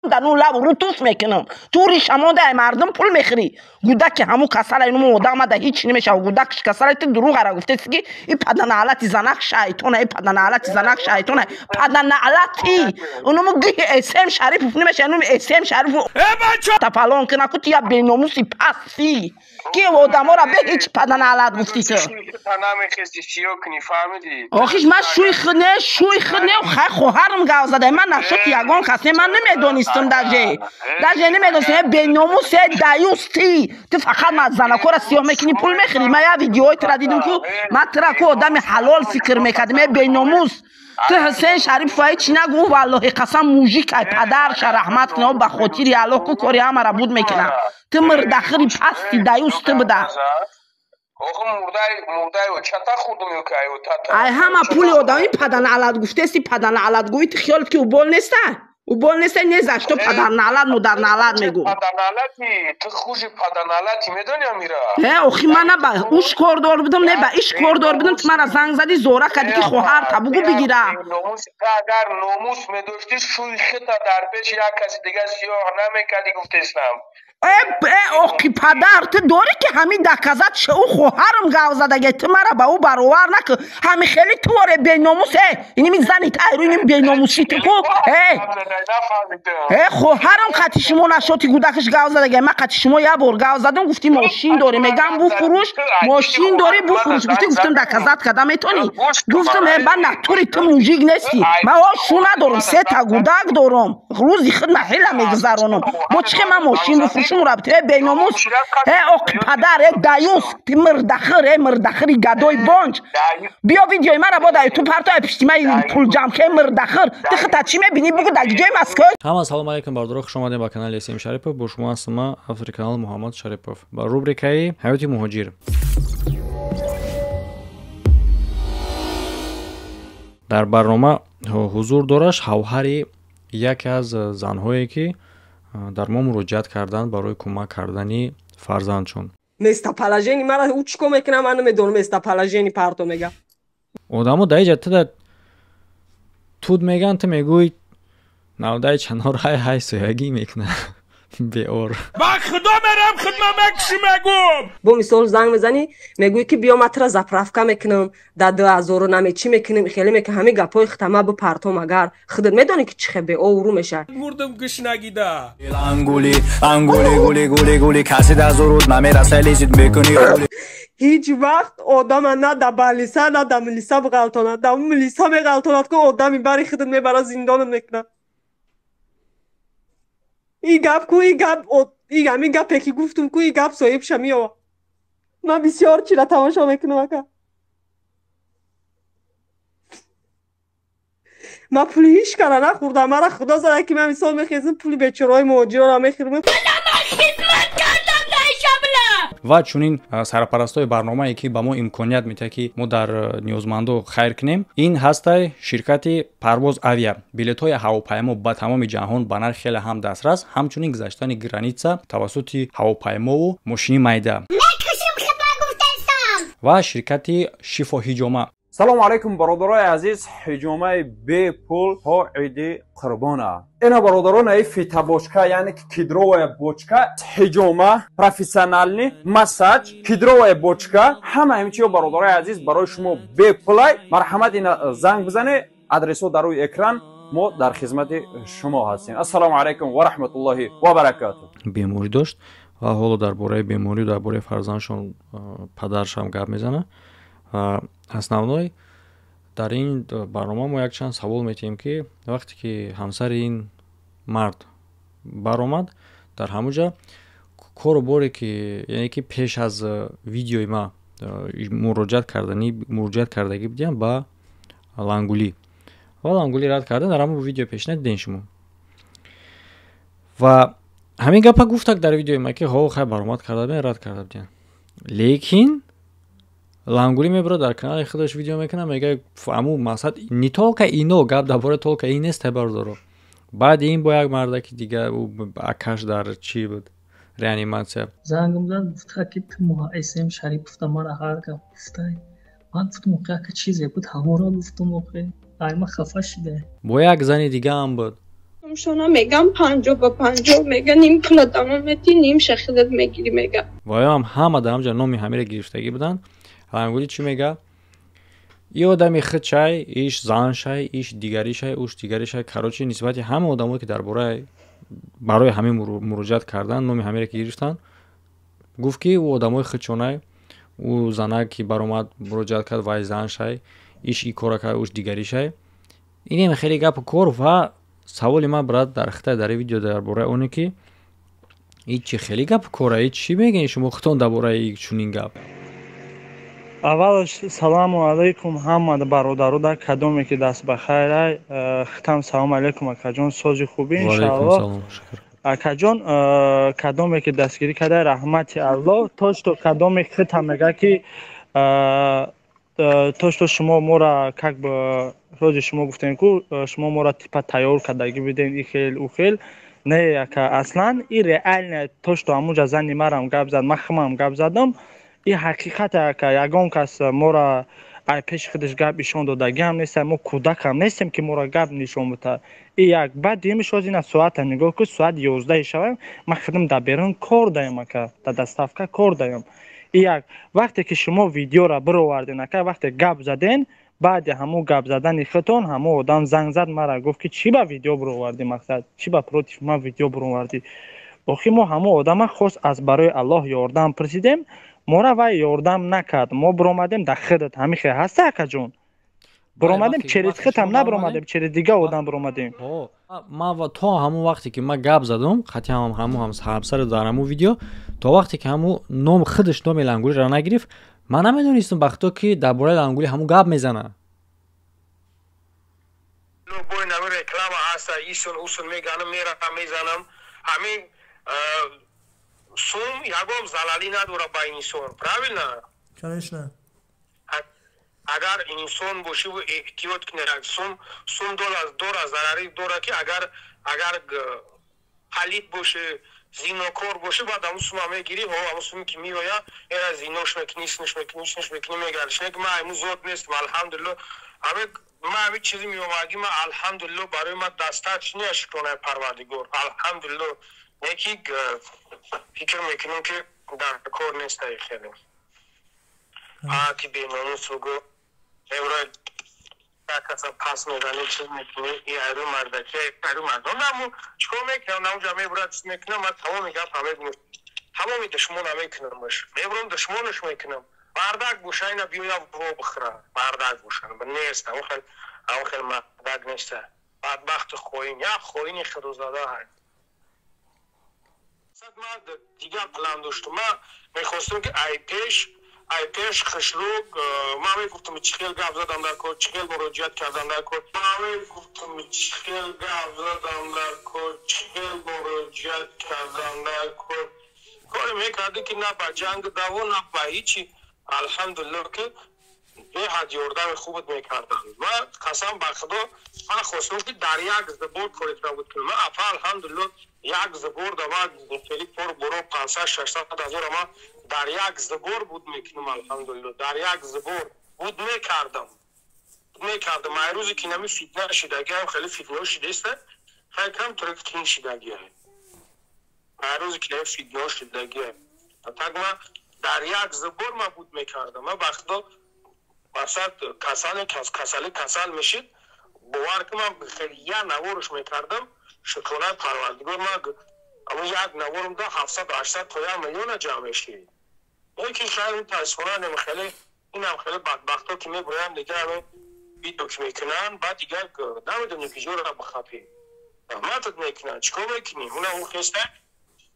Дар ну лаб рӯ туф мекунам. Ту ришамонда ай мардум пул мехӯрӣ. Гудаки ҳамун касала инуму одамада ҳеч намешава. Гудакш касала ту дурӯғара гуфтеси ки и паданаалати занак шайтона, и паданаалати занак шайтона, паданаалати. Инуму гиҳи СМ Шарипов намеша, инуму СМ Шарипов тафалон кина ку ту я беномуси пасти. Ки одамора бе ҳеч паданаалат гуфти ту. Охиш ман шӯи худ не, шӯи худ не, хай хоҳарам гав зада. Ман нашуд ягон кас не, ман намедонистам даже. Даже намедонистам, беномус даюс ти. Ту фақат ман занакора сиёҳ мекунӣ, пул мехӯрӣ. Ман як видеои тура дидам ку, ман тура ку одами ҳалол фикр мекардам, беномус. Ту Ҳусейн Шарипов ҳеч нагӯ, валлоҳи қасам мужик ай падарша раҳмат кунад, ба хотири Аллоҳ ку кори ҳамара буд мекунад. Ту мурдахӯри пасти даюс ту буда. Ай ҳама пули одами паданаалат гуфтеси, паданаалатгӯӣ ту хиёлат ки убол неста? Убол неста, не за что паданаалат модарнаалат мегӯ. Не, охи ман на ба уш кордор будам, не ба иш кордор будам, ту мара занг задӣ, зора кардӣ ки хоҳар та бугӯ бигира. Агар номус медоштӣ, шӯи хита дар пеши як каси дига сиёҳ намекардӣ, гуфтестам. Э, оқи падар, ту дорӣ ки ҳамин доказать ша ӯ хоҳарам гав задаге, ту мара ба ӯ баровар накун. Ҳами хеле ту оре беномус, э, иними зани тайру иними беномусӣ ту ку, э. Э, хоҳарам қати шумо нашоти гудакаш гав задаге, ман қати шумо як бор гав задам, гуфтӣ мошин дорӣ, мегам буфурӯш, мошин дорӣ буфурӯш, гуфтӣ, гуфтам доказать карда метонӣ? Гуфтам, э, ба натури ту мужик нестӣ. Ман ҳо шу надорам, сета гудак дорам, рӯзи худ ҳила мегузаронам. Бо чӣ ман мошин буфурӯшум? Рабт, э, беномус, э, оқи падар, э, даюс, ти мурдахӯр, э, мурдахӯри гадои бонҷ. Биё видеои мара бо дар ютуб ҳар то пишти ман пул ҷамъ ке, мурдахӯр. Ту хита чӣ мебинӣ? Бугӯ дар ҷои Москва. Ҳама салому алайкум, бародаро, хуш омадем ба канали СМ Шарипов. Бо шумо ҳастам ман, автори канал Муҳаммад Шарипов, ба рубрикаи ҳаёти муҳоҷир. Дар барнома ҳузур дораш ҳавҳари яке аз занҳое ки дар мо муроҷиат карданд барои кӯмак кардани фарзандшон. Местоположение мара ӯ чӣ кор мекунам, ман намедонам, местоположение парто мега. Одамо дар иҷа туда тут меган, ту мегӯй навдаи чанор ҳай ҳай соягӣ мекунад беор. Ба худо мерам, хидма мекуши мегум. Бо мисол занг мезанӣ, мегӯӣ ки биё ман тура заправка мекунам дар 2000 наме чӣ мекунем, хеле мекунем, ҳамин гапҳои хитама бипартом, агар худат медонӣ ки чӣ хел беоврӯ мешавад. Мурдам гушнагида. Ангули ангули гули гули гули каси дар зуруд намераса лизит мекунӣ. Ҳеҷ вақт одама на да балиса, на да милиса биғалтонад, да милиса меғалтонад ку одами бари худат мебара зиндонат мекунад. И гап ку, и гап, и ҳамин гапе ки гуфтум ку, и гап соҳибша меова. Ман бисёр чира тамошо мекунам, ака. Ман пули ҳеҷ кара нахӯрдам, мара худо зада ки ман мисол мехезам, пули бечораҳои муҳоҷиронро мехӯрам. Ва чунин сарпарастои барномае ки ба мо имконият медиҳад ки мо дар ниёзмандо хайр кунем, ин ҳастай ширкати Парвоз Авиа. Билетҳои ҳавопаймо ба тамоми ҷаҳон ба нарх хеле ҳам дастрас, ҳамчунин гузаштани граница тавассути ҳавопаймову мошини майда. Ва ширкати Шифо Ҳиҷома. Салому алайкум, бародарои азиз. Ҳиҷомаи бепул то иди қурбона. Ина, бародарон, ай фитобочка, яъне ки кедровая бочка, ҳиҷома, профессиональный массаж, кедровая бочка, ҳама ҳамин чиё, бародарои азиз, барои шумо бепулай. Марҳамат, ина занг бизане, адресҳо дар рӯи экран, мо дар хизмати шумо ҳастем. Ассалому алайкум ва раҳматуллоҳи ва баракату. Беморӣ дошт ва ҳоло дар бораи беморӣ, дар бораи фарзандшон падаршам гап мезанад. Основной дар ин барнома мо якчанд савол метиҳем ки вақте ки ҳамсари ин мард баромад, дар ҳамон ҷа кору боре ки, яъне ки пеш аз видеои ма муроҷиат кардагӣ будиям ба Лангулӣ ва Лангулӣ рад кардан, дар ҳамон видео пешина дидем шумо ва ҳамин гапа гуфтак дар видеои ма ки ҳо хай баромад карда будем, рад карда будем, лекин Лангулӣ мебарад, дар канали худаш видео мекунад, мегӯяд аму мақсад не только ино, гап дар бораи только ин нест, бародаро. Баъди ин бо як мардаки дига акаш дар чӣ буд, реаниматсия. Зангам зад, гуфта ки ту СМ Шарипов мара ҳар гап гуфтай. Ман гуфтам, охе, ака, чизе буд, ҳамонро гуфтам, охе, айма хафа шида. Бо як зани дигаам буд. Сумшона мегам 50 ба 50, мега ним пула дамо мети, ним шахидат мегири, мега. Ваёам ҳама дар ҳамҷа номи ҳамиро гирифтагӣ буданд. Ҳангули чӣ мега? И одами худшай, иш заншай, иш дигаришай, уш дигаришай. Короче, нисбати ҳама одамое, ки дар бораи барои ҳамин муроҷиат кардан, номи ҳамиро ки гирифтанд, гуфт, ки ӯ одамои худшонай, ӯ занак, ки баромад муроҷиат кард, вай заншай, иш и кора кард, уш дигаришай. Инем хеле гапу кор. Ва саволи ман, брат, дар хитай дар видео дар бораи оне, ки и чи хеле гапу кора, и чӣ мегӯед шумо худтон дар бораи чунин гап? Аввалаш, салому алайкум ҳама бародаро, дар кадоме ки даст ба хайрай. Хитам салому алайкум, акаҷон, сози хубӣ, иншаалло. Акаҷон, кадоме ки дастгирӣ карда, раҳмати Аллоҳ. То что кадоме хита мега, ки то что шумо мора, как бы, рози шумо гуфтем, ку шумо мора типа тайёр кардагӣ будем, и хел, у хел. Не, ака, аслан и реально то что ҳамунҷа зани марам гап зад, ман химам гап задам, и ҳақиқате, ака. Ягон кас мора ай пеши худаш гап ишон додагиам нест, мо кӯдакам нестем, ки мора гап нишон бита. И як баъд дуюмиш, ҳоз ина соата нигоҳ ку, соат 11 шавам, ман худам дар берун кор даям, ака, дар доставка кор даям. И як вақте ки шумо видеора бироварден, ака, вақте гап заден, баъди ҳамун гап задани худтон ҳамун одам занг зад мара, гуфт, ки чӣ ба видео бировардӣ, мақсад, чӣ ба против ман видео бировардӣ. Охи мо ҳамун одама хост аз барои Аллоҳ ёрдам пурсидем, мора вай ёрдам накард. Мо биромадем дар худат, ҳамин хел ҳаста, акаҷон, биромадем, через худам набиромадем, через дигар одам биромадем. Ман то ҳамун вақте ки ман гап задум қатъи ҳамун ҳамсаро дар ҳамун видео, то вақте ки ҳамун ном худаш номи Лангулиро нагирифт, ман намедонистам, бахто ки дар бораи Лангули ҳамун гап мезана. Реклама ҳаста, исун усун меганам, мерам, мезанам. Ҳамин сум ягон залалӣ надора ба инсон, правильно? Конечно. Агар инсон бошиву эҳтиёт кунӣ, сум дора зарарӣ дора, ки агар палид боше, зинокор боше, баъд ҳамун сума мегирӣ, ҳо, ҳамун суме ки меоя, эра зинош мекунӣ, синш мекунӣ, шинш мекунӣ, мегардиш. Не ки ман ҳамун зот нестам, алҳамдулилло. Ҳаме ман ҳамин чизи меомадагӣ, ман, алҳамдулилло, барои ман достаточно, шукронаи Парвардигор, алҳамдулилло. Не ки фикр мекунем, ки дар кор нестай хеле. Ки беномус бугӯ, евро каса пас мезани, чиз мекунӣ, и айру мардаки, айру мардон наму чикор мекунам, намуҷа мебурад, чиз мекунам. Ман тамоми гап ҳаме, тамоми душмона мекунамаш, мебурам, душмонаш мекунам. Мардак боша, ина биёя во бихӯра, мардак боша. Нест, ҳамон хел мардак неста. Бадбахту хоин, як хоини худозада. Ман дигар план доштум, ман мехостам, ки ай пеш хушрук ман мегуфтам, чӣ хел гап задам дар кор, чӣ хел муроҷиат кардам дар кор. Ман мегуфтам, чӣ хел гап задам дар кор, чӣ хел муроҷиат кардам дар кор. Коре мекардӣ, ки на ба ҷанг даво, на ба ҳичи. Алҳамдулилло, ки беҳад ёрдами хубат мекарданд. Ва қасам ба Худо, ман хостам, ки дар як забор коритра буд кунам. Ман апа, алҳамдулилло, як забор да ман хеле пор боро 500-600 ҳазора ман дар як забор буд мекунам, алҳамдулилло, дар як забор буд мекардам. Ай рӯзе ки нами фитна шидагиам, хеле фитнао шидаиста, хай кам турек тин шидагиам. Ай рӯзе ки нами фитнао шидагиам, так ман дар як забор ман буд мекардам. Ман ба Худо, масалан, касале касале касал мешид, бовар кун, ман хеле як наворш мекардам, шукронаи Парвардигор, ман ҳамун як наворам да 700-800 то 1 миллиона ҷамъ мешид. Лекин шояд мутаассифона нем хеле инам хеле бадбахто, ки мебурам, дигар ҳамин видео ки мекунанд, баъд дигар намедонем, ки ҷора бихапӣ, раҳматат мекунанд, чӣ кор мекунӣ? Уна ӯ хеста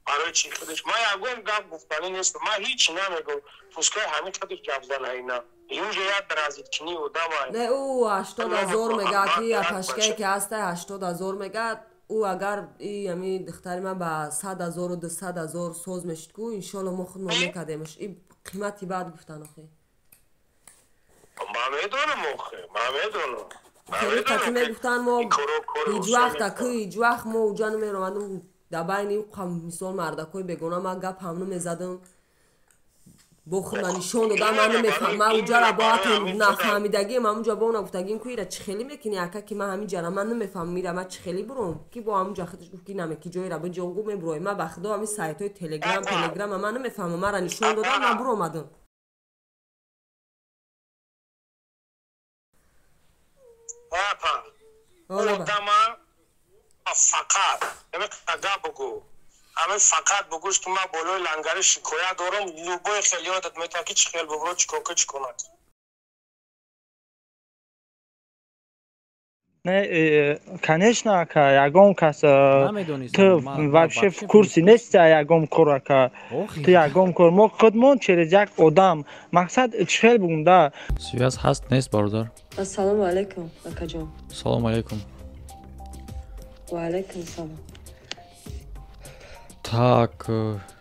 барои чӣ худаш. Ман ягон гап гуфтанӣ нестам, ман ҳичи намегӯм, пускай ҳамин қадр гап зана ина инҷо як разведкини одама. Не, ӯ 80 000 мега, ки апашкае ки ҳаста, 80 000 мега. Ӯ агар и ами духтари ман ба 100 000-у 200 000 соз мешид ку, иншолло, мо худмо мекардемаш. И қимати баъд гуфтан охи. Ман медонам охе, ман медонам. Хеле қати мегуфтан, мо ҳеҷ вақт, аку, ҳеҷ вақт мо уҷа намеромадем дар байни мисол мардакҳои бегона. Ман гап ҳам намезадам. Бо худма нишон додам, ман намефаҳмам. Ман уҷара бо ҳатто нафаҳмидагиам, ҳамунҷа бо она гуфтагим ку ира чӣ хелӣ мекунӣ, ака, ки ман ҳамин ҷара ман намефаҳмам, ира ман чӣ хелӣ буром, ки бо ҳамунҷа худаш гуфт ки наме ки ҷоира биҷонгу мебурой. Ман ба худо ҳамин сайтҳои телеграм телеграма ман намефаҳмам, мара нишон додам, ман буромадам. Одама фақат гап бугӯ, ҳамин фақат бугӯш, ки ман болои лангари шикоят дорам, любой хел ёдат метавад, ки чӣ хел бугӯ, чӣ кор чӣ кунад. Не, конечно, ака, ягон кас ту вообще в курсе нести, ягон кор, ака, ту ягон кор мо худмон через як одам, мақсад чӣ хел бугум да. Связь ҳаст нест, бародар? Ассалому алайкум, акаҷон. Салому алайкум. Ва алайкум салом. Так,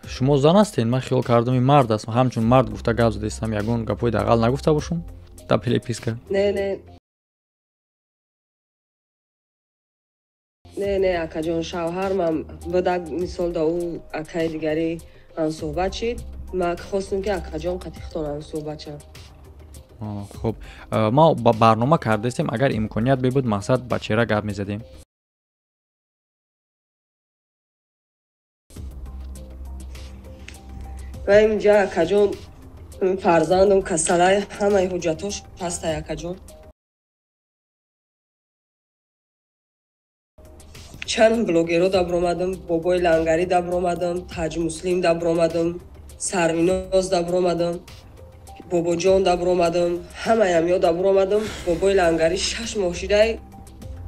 шумо зан ҳастед? Ман хиёл кардам ин мард аст, ҳамчун мард гуфта гап задистам, ягон гапҳои дағал нагуфта бошум дар переписка. Не, не, не, не, акаҷон, шавҳармам буда, мисол да ӯ акаи дигарӣ ҳамсӯҳбат шид, ман хостам ки акаҷон қатихтон ҳамсӯҳбат шавам. Хуб, мо барнома кардастем, агар имконият бебуд, мақсад ба чеҳра гап мезадем. Ва инҷа, акаҷон, фарзандам касалай, ҳамаи ҳуҷҷатош ҳастай, акаҷон. Чанд блогеро дабромадам, бобои лангарӣ дабромадам, таҷмуслим дабромадам, сарвиноз дабромадам, бобоҷон дабромадам, ҳамаям ё дабромадам. Бобои лангарӣ 6 моҳ шидай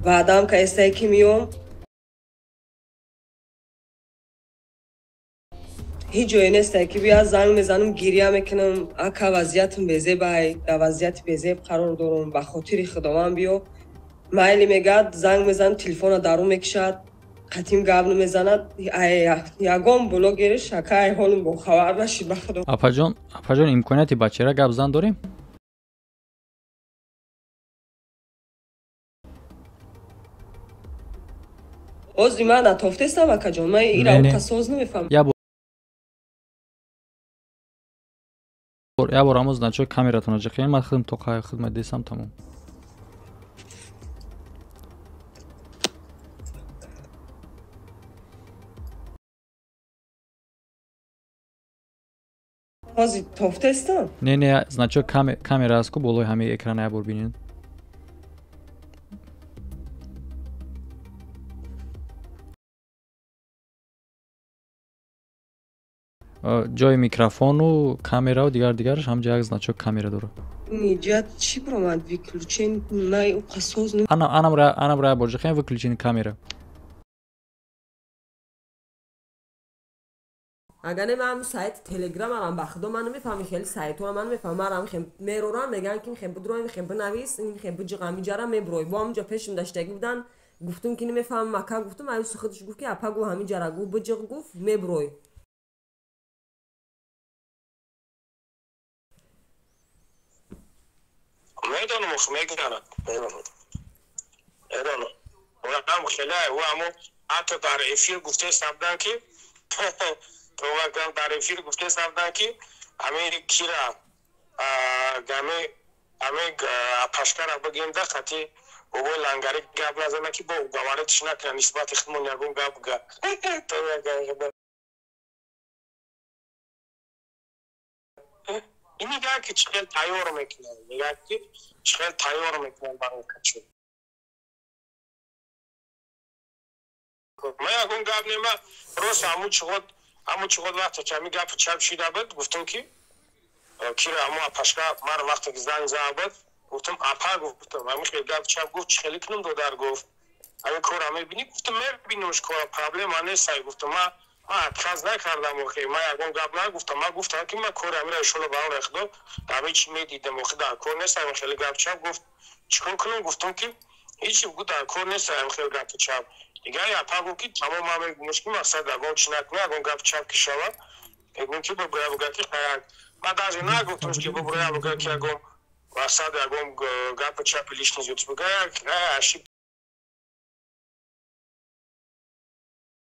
ваъдаам каистае ки миём, ҳеҷ ҷое нестае ки бия. Занг мезанам, гиря мекунам: ака, вазъиятам безебай, дар вазъияти безеб қарор дорам, ба хотири худованд биё. Майли мегӯяд, занг мезанам, телефона дарун мекушад, қатим гап намезанад. Ягон блогериш, ака, ай ҳолим бохабар нашид, ба худо. Апаҷон, апаҷон, имконияти ба чеҳра гап зан дорем? Ози ман натофтестам, акаҷон, ман ира соз намефаҳмам. Як бор ҳамон значок камератонро ҷиқем, ман худам то хидмат десам, тамом. Ҳозир тофтестам. Не, не, значок камера аст ку болои ҳамаи экрана, як бор бинед. Ҷои микрофону камераву дигар дигараш ҳамҷа як значок камера дорад. Ниҷа чӣ баромад? Выключен най уқасоз. Анамра як бор ҷиқем, выключен камера. Агар не, ман сайти телеграмарам, ба худо, ман намефаҳмам, хеле сайтҳоро ман намефаҳмам. Марам хем мерорам, мегӯянд ки мехем бидрои, мехем бинавис, мехем биҷиқ, ҳамиҷара мебурой. Бо ҳаминҷа пешим даштагӣ будан, гуфтум ки намефаҳмам, ака, гуфтум, аюси худаш гуфт ки апа, гу ҳамиҷара гу биҷиқ, гуфт, мебурой. Медонам, мегӯянд, медонам, медонам, ам хеле ӯ ҳатто дар эфир гуфтест буданд ки дар эфир гуфтест буданд ки ҳамин кира ҳамин апашкара бигем да хати бобои лангари гап назана, ки бо гаваритиш накунад нисбати худмон ягон гап га. Ин мегӯяд ки чӣ хел тайёр мекунанд, мегӯяд ки чӣ хел тайёр мекунанд барои качо. Ман ягон гап нема, рост ҳамун чиғод вақте ки ҳамин гапи чап шида буд, гуфтам ки кира ҳамун апашка маро вақте ки занг зада буд, гуфтам: апа, гуфтам, ҳамин хел гап чап гуфт, чӣ хеле кунам, додар? Гуфт: ҳамин кора мебинӣ? Гуфтам: мебинамш, кора проблема нест. Гуфтам: ман отказ накардам, охи ман ягон гап нагуфтам, ман гуфтам ки ман кори ҳамира иншолло ба амри худо ҳамин чи медидам, охи дар кор нест ҳамин хеле гап чап. Гуфт: чӣ кор кунам? Гуфтам ки ҳечи, гу дар кор нест ҳамин хел гапи чап. Дигар апа гуфт ки тамом, ман мегӯмш ки мақсад ягон чи накунӣ, ягон гапи чап ки шавад, мегӯм ки бибуря буга ки хаяк. Ман даже нагуфтам ки бибуря буга ки ягон мақсад ягон гапи чапи лишний зиёд буга. Ошибка.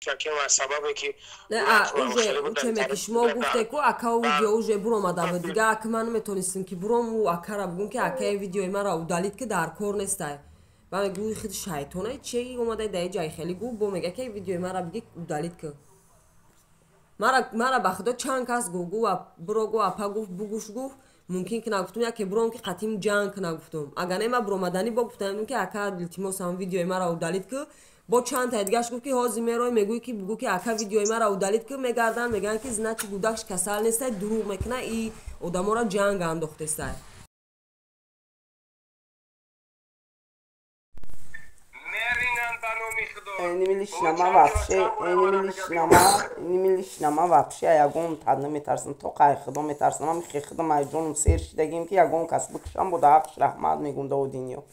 Сабабе ки Не, уже учеме ки шумо гуфте ку ака видео уже буромада буд, дига ака ман наметонистам ки буром ӯ акара бугум ки акаи видеои маро удалить ки дар кор нестай. Ба мегӯи худ шайтонай чеги омадай дар ҷай хеле гу бо мега ки видеои мара биги удалить ки. Мара ба худо чанд кас гуфт, гу буро гу апа гуфт бугуш гуфт мумкин ки нагуфтум яке буром ки қатим ҷанг ки нагуфтум. Агар не ма буромаданӣ бо гуфтам ки ака илтимос ҳам видеои мара удалить ки. Бо чанд таи дигаш гуфт ки ҳозир мерои мегӯӣ ки бугӯ ки ака видеои мара удалить ки мегарданд мегӯянд ки значит гудакш касал нестай дурӯғ мекуна и одаморо ҷанг андохтестай. Иними лишнама вообще ягон тад наметарсам, то қай худо метарсам. Ами хе худам ай ҷонум сер шидагим ки ягон кас бикушам, бо даҳақш раҳмат мегум додинё.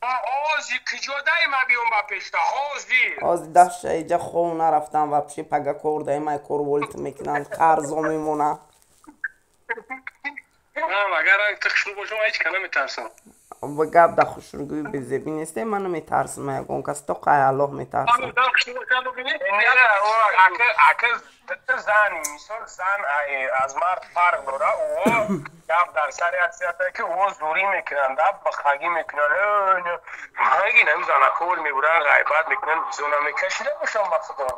Ҳози киҷодаи ма биём ба пешта ҳозир. Ҳозир дафша иҷа хов нарафтам вообще, пага кор даем, ай кор волит мекунанд, қарзо мемонам. Агар ту хушрӯ бошам, ҳеҷ ка наметарсам. Ба гап да хушрӯгӯи безебӣ несте, ман наметарсам ягон кас, то қай Аллоҳ метарсам. Ака зани, мисол, зан аз мард фарқ дора. Ӯ гап дар сари аксията ки ӯ зӯрӣ мекунанд, бахагӣ мекунанд. Ҳаги нами занакор мебуранд, ғайбат мекунанд, зона мекашида бошам ба худо.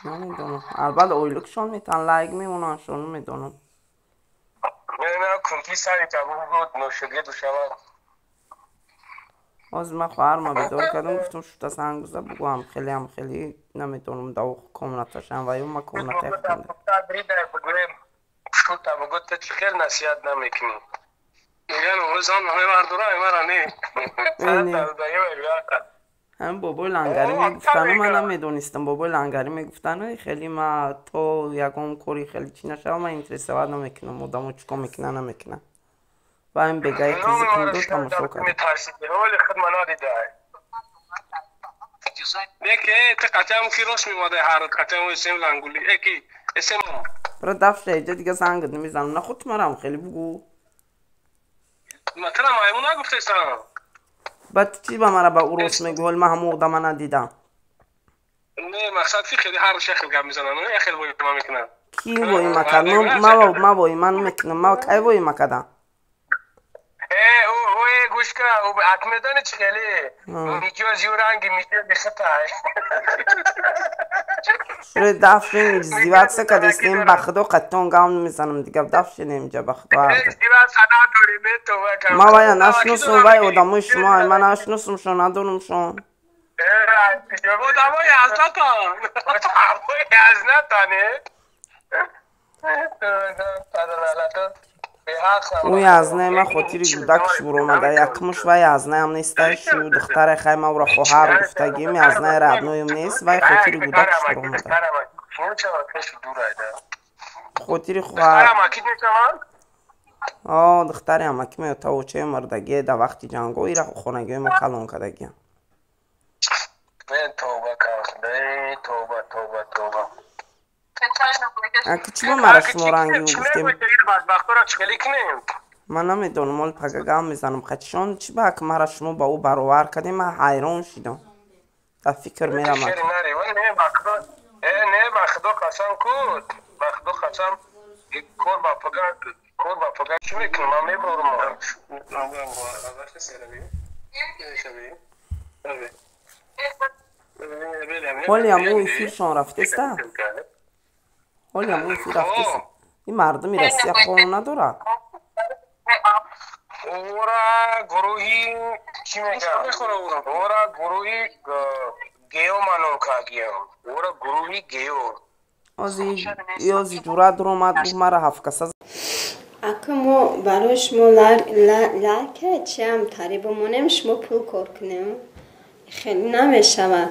Намедонам, албатта ойлукшон метан, лайк мемонанд, шон намедонам. Кунти сари табу ношогирду шавад. Ҳозир ман хоҳарма бедор кардам, гуфтам шута занг биза, бугӯ ҳам хеле намедонам да комнаташам ва ё ма комнатаи Шута бугӯ, ту чӣ хел насиҳат намекунӣ? Мегӯян зан мемардора мара не. Ҳамин бобои лангарӣ мегуфтану ман намедонистам. Бобои лангарӣ мегуфтану хеле ма то ягон кори хеле чӣ нашава, ман интересовать намекунам одамо чӣ кор мекунанд, намекунанд. Ва ин бегаи қизиқимдо тамошо кардам. Ҳоли худма надидай. Неке ту қатиам ки рост меомадай ҳар қатиам эсем лангули эки эсем. Бра дафша иҷа дига зангат намезанам. Нахуд марам хеле бугӯ. Ма тура маймун нагуфтесам. Баъд чӣ ба мара ба ӯ рост мегӯ, ҳоли ман ҳамон одама надидам. Не, мақсад ки хеле ҳар шахл гап мезананд, як хел воима мекунанд. Ки воима кард? Ма воима намекунам. Ма кай воима кардам? Э, гӯш ка, ак медони чӣ хеле? Миҷози ӯ ранги миҷози хитай. Шуре дафшин издеваться кардестем, ба худо қаттон гап намезанам дига, дафшин инҷа ба худо. Ма вая нашиносум, вай одамои шумо, ман нашиносумшон, надонумшон. Одамои азнатан. Одамои азнатан, э? Ӯ язнае ман хотири гудакш буромада, якмуш вай язнаям нестай, шу духтаре хай ма ӯра хоҳар гуфтагим, язнаи родноюм нест, вай хотири гудакш буромада. Хотири хоҳар. О, духтари амаки меота, очаи мурдагие, дар вақти ҷанго ира хонагиҳои мо калон кардагиям. Тавба тавба тавба тавба. Аки чӣ ба мара шумо ранги ӯ гуфтем? Ман намедонам, оли пага гап мезанам қатишон. Чӣ ба ак мара шумо ба ӯ баровар кардем, ман ҳайрон шидам. Дар фикр мерам. Не, ба худо қасам ку, ба худо қасам, кор ба пага, кор ба пага чӣ мекунам, ман меборам. Ҳоли ҳам ӯ эфиршон рафтеста? Ҳоли ҳам ӯ эфир рафтеста? Ин мардуми Россия қонун надорад? Ора гурӯҳи чӣ мегӯям? Ора гурӯҳи гео маном кардиям. Ора гурӯҳи гео. Ёзи ҷуръат дуромад, гуфт мара ҳафткаса. Ака, мо барои шумо лайка чиам тари бимонем, шумо пул кор кунем, хеле намешавад.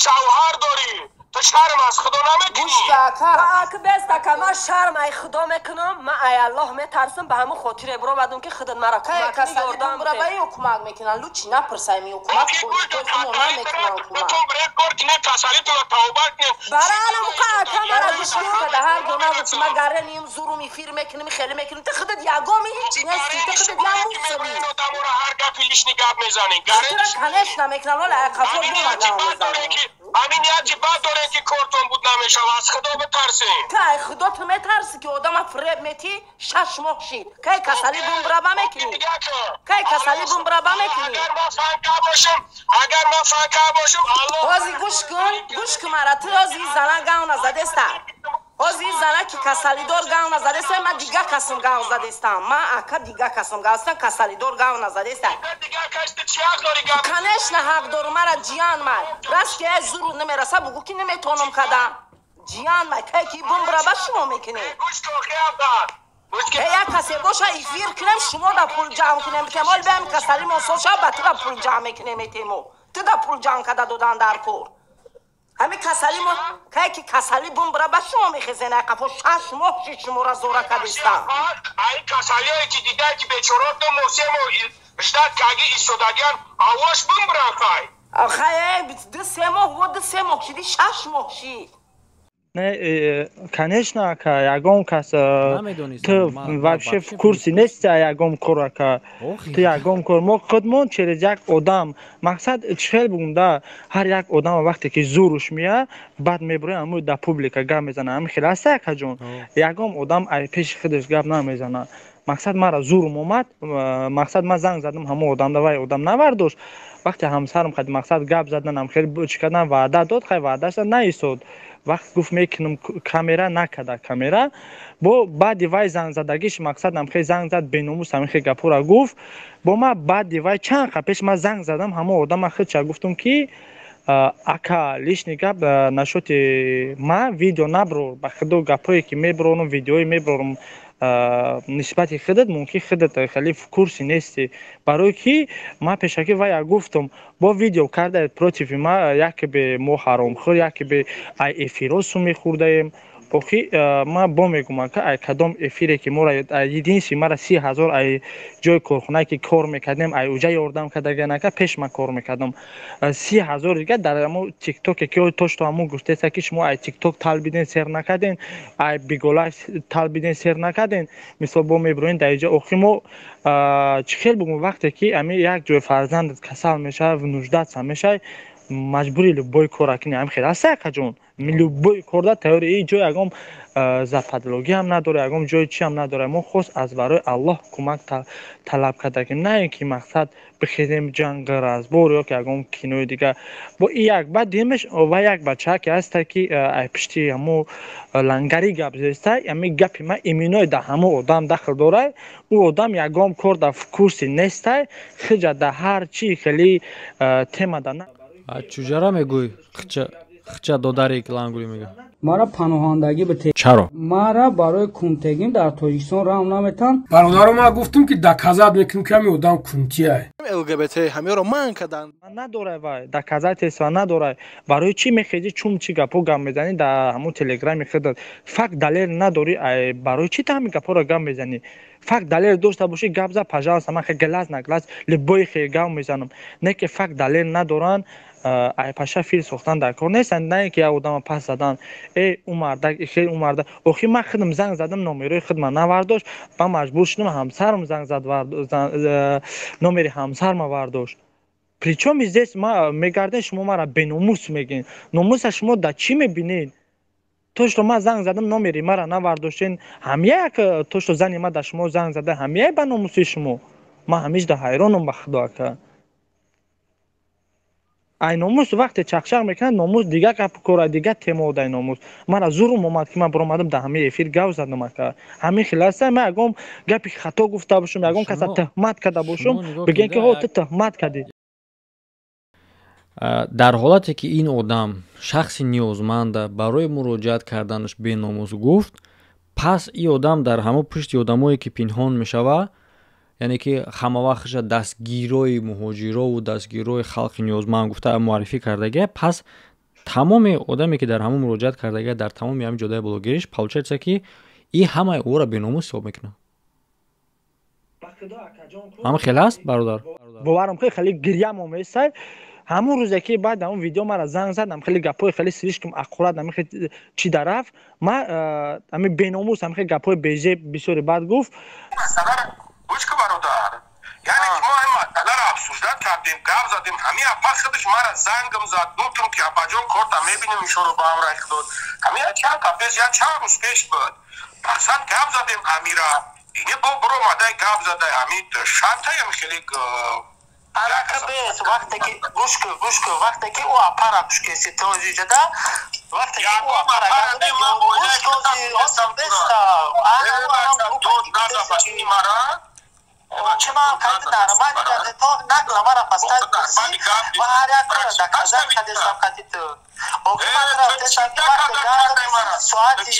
Шавҳар дорӣ. Ту шарм аз худо намекунӣ? Гӯш ака. Ака бест ака, ман шарм ай худо мекунам, ман ай Аллоҳ метарсам, ба ҳамун хотире баромадам ки худат мара кӯмак кунӣ, ёрдам бира ба ё кӯмак мекунан, лучи напурсай ми кӯмак мо намекунан кӯмак. Ту бред кор кунӣ, касалитро тавба кунӣ. Бара алам ка ака мара гӯш кун, да ҳар ҷо нагуфт ман гареним зурум эфир мекунем, хеле мекунем, ту худат ягоми ҳеҷ нести, ту худат я мусули. Одаморо ҳар гапи лишний гап мезанӣ. Гарен конечно мекунан, вале ай қафо бомадам мезанам. Ҳамин яки бад дорем ки кортон буд намешава, аз худо битарсем. Кай худо ту метарсӣ ки одама фиреб метӣ, 6 моҳ шид. Кай касалӣ бумбраба мекунӣ? Кай касалӣ бумбраба мекунӣ? Агар ман фанка бошам, агар ман фанка бошам, Аллоҳ. Ҳози гӯш кун, гӯш кун мара, ту ҳози зана гав назадеста. Ҳози зана ки касалидор гав назадеста, ман дига касм гав задестам. Ман ака дига касм гав задестам, касалидор гав назадеста. Конечно ҳақ дорум, мара ҷиян май. Раст ки ай зуру намераса, бугӯ ки наметонам када. Ҷиян май, кай ки бумбраба шумо мекунед. Э як касе боша эфир кунем, шумо да пул ҷамъ кунем, битем ол биам касали мо соша ба ту да пул ҷамъ мекунем этемо. Ту да пул ҷамъ када додан дар кор. Ҳами касали мо кай ки касали бумбра ба шумо мехезен, ай қафо 6 моҳ ши шуморо зора кадистам. Ай касалиое ки дидай ки бечоро 2 моҳ, 3 моҳ ждать каги истодагиан, авош бумбран хай. Хай 2-3 моҳ во 2-3 моҳ шиди, 6 моҳ шид. Не, конечно, ака, ягон кас ту вообще в курсе нести, ягон кор, ака, ту ягон кор мо худмон через як одам мақсад чӣ хел бугум да, ҳар як одам вақте ки зуруш мея, баъд мебурои аму да публика гап мезана. Ҳами хел аста, акаҷон, ягон одам ай пеши худаш гап намезана. Мақсад мара зурум омад, мақсад ман занг задам ҳамон одам да, вай одам навардошт. Вақте ҳамсарам қади мақсад гап заданам, хел чӣ кардан, ваъда дод, хай ваъдаша наистод. Вақт гуфт мекунам камера, накарда камера. Бо баъди вай зангзадагиш мақсад ҳамхел занг зад, беномус ҳамихел гапҳоро гуфт бо ма. Баъди вай чанд қа пеш ма занг задам ҳамон одама, худша гуфтум ки ака, лишний гап нашоти ма видео наброр, ба худо, гапҳое ки меброрум, видеое меброрум нисбати худат, мумкин худат хеле в курсе нестӣ, барое ки ман пешакӣ вая гуфтум, бо видео карда против ма, яке бе мо ҳаромхӯр, яке бе ай эфиро сум мехӯрдаем. Охи ман бо мегӯм, ака, ай кадом эфире ки мора единственный мара 30 000 ай ҷои корхонае ки кор мекардем, ай уҷа ёрдам кардагиан, ака, пеш ман кор мекардам, 30 000 дига дар ҳамо тиктоке ки то что ҳамон гуфтеса ки шумо ай тикток талбиден сер накарден, ай бигола талбиден сер накарден, мисол бо мебироен дар иҷа. Охи мо чӣ хел бугум, вақте ки ами як ҷои фарзандат касал мешавад, нуждаться мешавад, маҷбури любой кора кунӣ. Ҳам хел аста, акаҷон, любой корда тайёри, и ҷой ягон западлогӣ ҳам надора, ягон ҷои чи ҳам надора. Мо хос аз барои Аллоҳ кӯмак талаб кардагим, на ин ки мақсад бихезем ҷанг разбор ё ки ягон кинои дига. Бо и як баъд димеш ва як бачаа ки ҳаста ки ай пишти ҳамо лангари гап зеста, ами гапи ма иминой да ҳамо одам дахл дорай, ӯ одам ягон кор да в курсе нестай, хиҷа да ҳар чи хеле тема да. Чуҷара мегӯй, хича додари лангули мега? Мара паноҳандагӣ бите. Чаро? Мара барои кунтегим дар Тоҷикистон раҳм наметан. Бародаро, ман гуфтум ки доказать мекунем ки ҳами одам кунтияй. ЛГБТ ҳамеро манъ карданд. Надорай вай доказательства надорай. Барои чӣ мехезӣ, чун чӣ гапҳо гап мезанӣ дар ҳамон телеграми худат? Факт далел надорӣ, барои чӣ та ҳамин гапҳоро гап мезанӣ? Факт далел дошта бошӣ, гап за, пожалуйста, ман хе глаз на глаз любой хе гап мезанам. Не ки факт далел надоранд, айпаша фил сохтан дар кор нест, на ин ки як одама пас задан, э ӯ мардак хел, ӯ мардак. Охи ман худам занг задам, номерои худма навардошт, ман маҷбур шудам, ҳамсарам занг зад, номери ҳамсарма вардошт. Причём здесь ма мегарден, шумо мара беномус мегӯед, номуса шумо дар чӣ мебинед? То что ман занг задам, номери мара навардоштен, ҳамяк то что зани ма дар шумо занг зада, ҳамяй ба номуси шумо. Ман ҳамишда ҳайронам, ба худо, ака. Ай номус вақте чақчақ мекунад, номус дигар гап кора, дигар тема. Дай номус мара зурум омад ки ман баромадам дар ҳамаи эфир гап задам, ака. Ҳамин хел аста. Ман ягон гапи хато гуфта бошам, ягон каса тӯҳмат карда бошам, бигӯем ки ҳо, ту тӯҳмат кардӣ. Дар ҳолате ки ин одам шахси ниёзманда барои муроҷиат карданаш беномус гуфт, пас ин одам дар ҳамон пушти одамое ки пинҳон мешавад, яъне ки ҳамавақтша дастгирои муҳоҷирову дастгирои халқи ниёзманд гуфта муаррифӣ кардагия, пас Тамоми одаме, ки дар ҳамон муроҷиат кардага, дар тамоми ҳамин ҷодаи блогериш, получается, ки и ҳамаи ӯро беномус ҳисоб мекунад. Ҳама хел ҳаст, бародар. Боварам, хеле гирьям омесай. Ҳамон рӯзе ки баъд ҳамон видео мара занг задам, хеле гапҳои хеле слишком аккурат, ҳамихе чи дарафт, ма ҳами беномус, ҳамихе гапҳои беже бисёри бад гуфт. Гӯш ку, бародар, яъне ки мо ҳамин масъаларо обсуждать кардем, гап задем. Ҳамин апа худаш мара зангам зад, гуфтум ки апаҷон, корта мебинем, иншоалло, ба ҳамраи худо. Ҳамин як чанд пеш, як чанд рӯз пеш буд, мақсад гап задем. Амира ине бо биромадай гап задай, ҳамин шартаям хеле. Арака бес, вақте ки, гӯш кун, гӯш кун, вақте ки ӯ апара кушкеси тоҷиҷада, вақте ки ӯ апара гӯш кун, чӣ ман кайти нормали гарде, то нагла мара пастай курси ва ҳар як кора доказать кадестам кати ту. Охи ман рафтесам ки вақте гап соати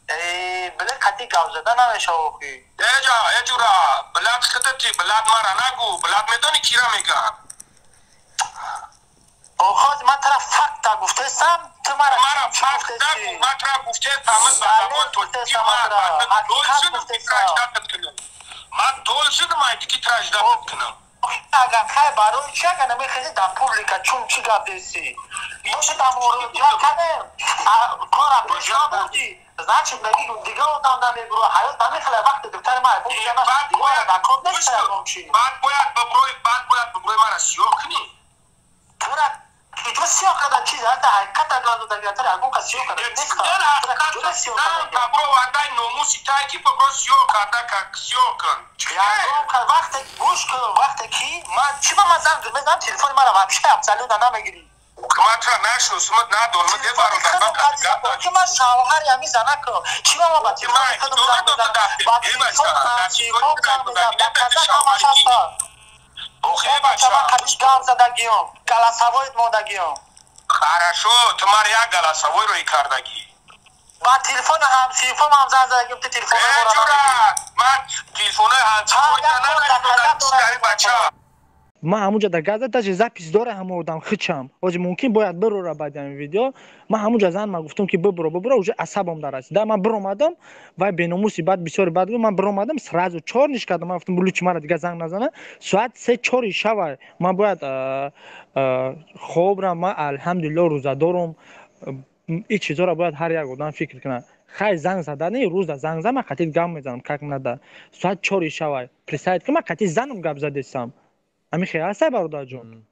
11 биле кати гап зада намешава охи. Эҷа, эҷура, блядь, худати, блядь, мара нагу, блядь, медони кира мегӯям? Охоз ман тара факта гуфтесам, ту мара мара факт нагу, ман тара гуфтесам, ба забон тоҷикӣ ман должен майди ки тражда кунам. Агар хай, барои чи агар намехези дар публика чун чӣ гап деси? Боша, дар муроҷиат кардем, кора пеш набурдӣ, значит меги дига одам намебуро, ҳаёт намехеле. Вақте духтари ман дар кор нест ягон чи. Баъд бояд биброи, баъд бояд биброи мара сиёҳ кунӣ. Тура киҷо сиёҳ кардан? Чиз ҳатта ҳақиқата газодагиатара ягон кас сиёҳ кардан нест. Бибро вардай номуси тай ки бибро сиёҳ карда, сиёҳ кун. Ягон кас вақте, гӯш кун, вақте ки ман чӣ ба ман занг мезанам, телефони мара вообще абсолютно намегирӣ. Ман тура нашиносумат, надонам, де бародар. Ки ман шавҳари ҳамин занакам, чӣ ба ман ба телефони худам занг мезанам, ба телефон ҳамсифом занг мезанам, доказать ҳамаш ҳаста. Ман қадиш гап задагиём, голосовой мондагиём. Хорошо, ту мар як голосовой рӯй кардагӣ. Ба телефони ҳамсифом ҳам занг задагиём, ту телефони ман телефонои ҳамсифом бача. Ман ҳамунҷа дар газа даже запись дора, ҳама одам хичам ҳозир мумкин бояд бирора. Баъди ҳамин видео ман ҳамунҷа зан ма гуфтам ки бибуро, бибуро, уже асабам дарасид. Да ман биромадам, вай беномуси баъд бисёри бад гуфт. Ман биромадам, сразу чорниш кардам. Ман гуфтам, лучше мара дига занг назана, соат 3-4 шава, ман бояд хоб рам. Ман алҳамдулилло рӯзадорум. Ин чизҳоро бояд ҳар як одам фикр кунад. Хай, занг задани рӯза занг зан, ман қатид гап мезанам, как надо. Соат 4 шава, представить ки ман қатид занам гап задесам. Ҳамин хел ҳастай, бародарҷон.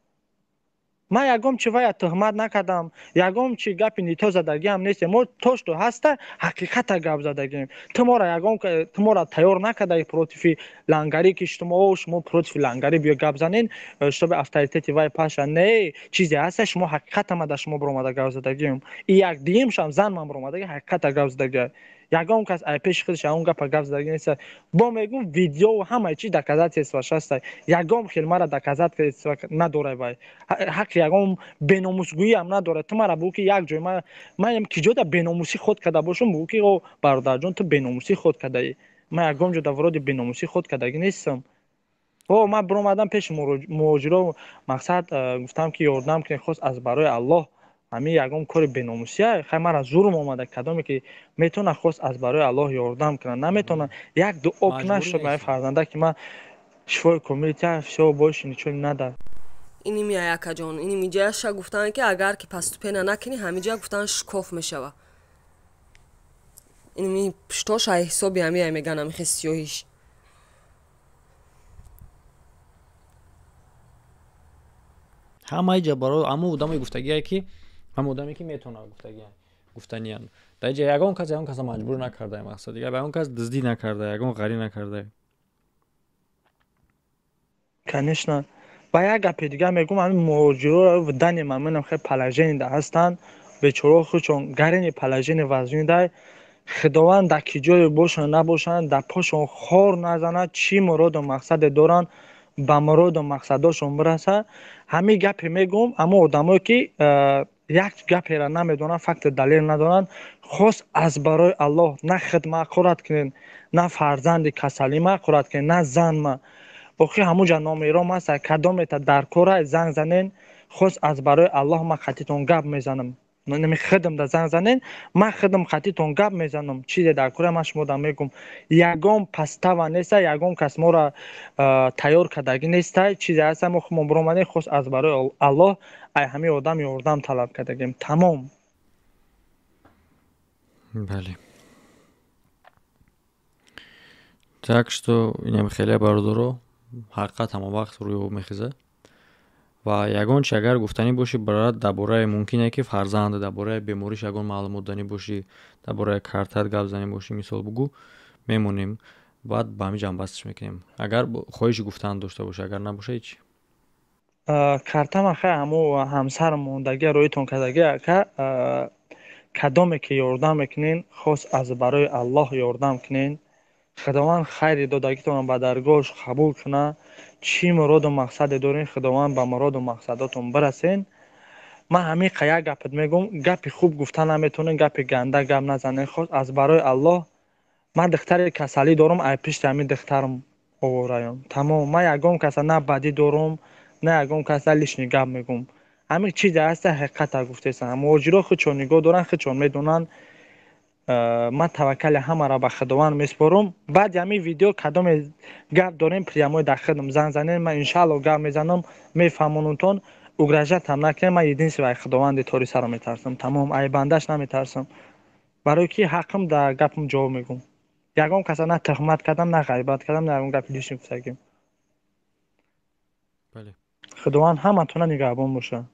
Ман ягон чи вая туҳмат накардам, ягон чи гапи нито задагиам нестем. Мо то что ҳаста ҳақиқата гап задагием. Ту мора ягон, ту мора тайёр накардаи против и лангарӣ, ки шумо против и лангарӣ биё гап занен, чтобы авторитети вай паша. Не, чизе ҳаста, шумо ҳақиқата ма дар шумо биромада гап задагием. И як дуюмшам зан ман биромадаги ҳақиқата гап задагиа. Ягон кас ай пеши худаш ягон гапа гап задаги нест. Бо мегум, видео ҳамаи чи доказательство шаста. Ягон хел мара доказательство надорай, вай ҳаққи ягон беномусгӯиам надорад. Ту мара бугӯ ки як ҷой ман ки ҷода беномусӣ худ карда бошум, бугӯ ки о бародарҷон, ту беномусӣ худ кардаӣ. Ман ягон ҷода вроде беномусӣ худ кардагӣ нестам. О, ман биромадам пеши муҳоҷиро, мақсад гуфтам ки ёрдам кунед, хост аз барои Аллоҳ. Ҳамин ягон кори беномусия, хай мара зурм омада, кадоме ки метавона, хост аз барои Аллоҳ ёрдам кунад, наметавона, як дуо кунад, чтоб ҳамин фарзанда ки ман шифои комил тя, всё, больше ничего не надо. Иними аякаҷон, иними ҷаяша гуфтанд, ки агар ки постепенно накунӣ, ҳамиҷа гуфтанд, шикоф мешава. Иними пуштош ай ҳисоби ҳамиай меган, ҳамихе сиёҳиш. Ҳамаи ҷа барои ҳамон одамои гуфтагие ки ҳама одаме ки метавонад, гуфтагия гуфтаниян. Дар ҷа ягон кас ягон каса маҷбур накарда, мақсад ягон кас дуздӣ накарда, ягон ғарӣ накарда. Конечно. Ба як гапи дигар мегӯм, ҳамин муҳоҷиро в данный момент хеле положение да ҳастанд, бечораҳо худшон гарини положение вазни дай. Худованд дар ки ҷое бошанд набошанд, дар пошон хор назанад, чӣ муроду мақсаде доранд, ба муроду мақсадошон бирасад. Ҳамин гапе мегӯм, ҳамон одамое ки як гаперо намедонанд, факту далел надоранд, хост аз барои Аллоҳ на худ мақурат кунед, на фарзанди касалӣ мақурат кунед, на зан ма. Охи ҳамуҷа номером ҳаст, кадомета дар кора занг занен, хос аз барои Аллоҳ ман хатитон гап мезанам. Нами хидм да занг занен, ман хидм хатитон гап мезанам. Чизе дар кора ман шумо да мегум. Ягон пастава неста, ягон кас моро тайёр кардагӣ неста. Чизе ҳаста, мо худмон биромадем, хос аз барои Аллоҳ ай ҳамин одам ёрдам талаб кардагем. Тамом. Бале. Так что инам хеле бародаро, ҳақиқат ҳама вақт рӯи об мехезад. Ва ягон чи агар гуфтанӣ бошӣ, брат, дар бораи мумкине ки фарзанд, дар бораи бемориш ягон маълумот данӣ бошӣ, дар бораи картат гап занӣ бошӣ, мисол бугӯ, мемонем, баъд ба ҳамин ҷамъбасташ мекунем. Агар хоҳиши гуфтан дошта бошӣ, агар набоша, ҳеч. Картама хай ҳамо ҳамсарам мондагия роитон кардагия, ака, кадоме ки ёрдам мекунен, хос аз барои Аллоҳ ёрдам кунен. Худованд хайри додагитонро ба даргоҳаш қабул куна. Чӣ муроду мақсаде дорен, Худованд ба муроду мақсадотон бирасен. Ман ҳамин қа як гапат мегӯм, гапи хуб гуфта наметонен, гапи ганда гап назанен, хос аз барои Аллоҳ. Ман духтари касалӣ дорам, ай пишти ҳамин духтарам овораём. Тамом, ман ягон каса на бадӣ дорам, на ягон каса лишний гап мегӯм. Ҳамин чизе ҳаста, ҳақиқата гуфтесам. Муҳоҷиро худшон нигоҳ доранд, худшон медонанд. Ман таваккали ҳамаро ба Худованд месупорам. Баъди ҳамин видео кадоме гап дорем, прямой дар хидм занг занем, ман иншаалло гап мезанам, мефаҳмонумтон. Угрожатам накунем, ман единственное Худованди тори саро метарсам. Тамом, ай бандаш наметарсам. Барои ки ҳаққам дар гапам ҷавоб мегӯм. Ягон каса на туҳмат кардам, на ғайбат кардам, на ягон гапи лишний гуфтагим. Худованд ҳаматона нигаҳбон боша.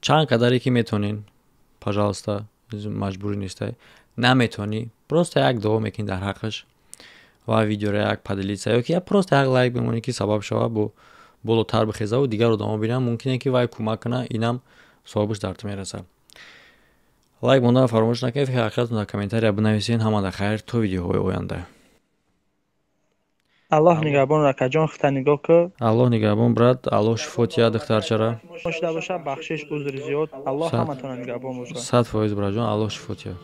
Чанд қадаре ки метонин, пожалуйста, маҷбурӣ нестай. Наметонӣ, просто як дуо мекунӣ дар ҳаққаш ва видеоро як поделиться ё ки я просто як лайк бимонӣ, ки сабаб шава бо болотар бихезаву дигар одамо бинанд, мумкине ки вай кӯмак куна, инам савобаш дар ту мерасад. Лайк мондан фаромӯш накунед, ҳақиқатон дар комментария бинависед. Ҳама дар хайр, то видеоҳои оянда. Аллоҳ нигаҳбон, ракаҷон, хита нигоҳ кун. Аллоҳ нигаҳбон, брат, Аллоҳ шифо тиҳад духтарчара. Шуда боша, бахшиш, узри зиёд. Аллоҳ ҳаматона нигаҳбон боша. 100%, братҷон, Аллоҳ шифо тиҳад.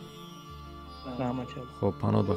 Раҳмат. Хоб, паноҳ ба.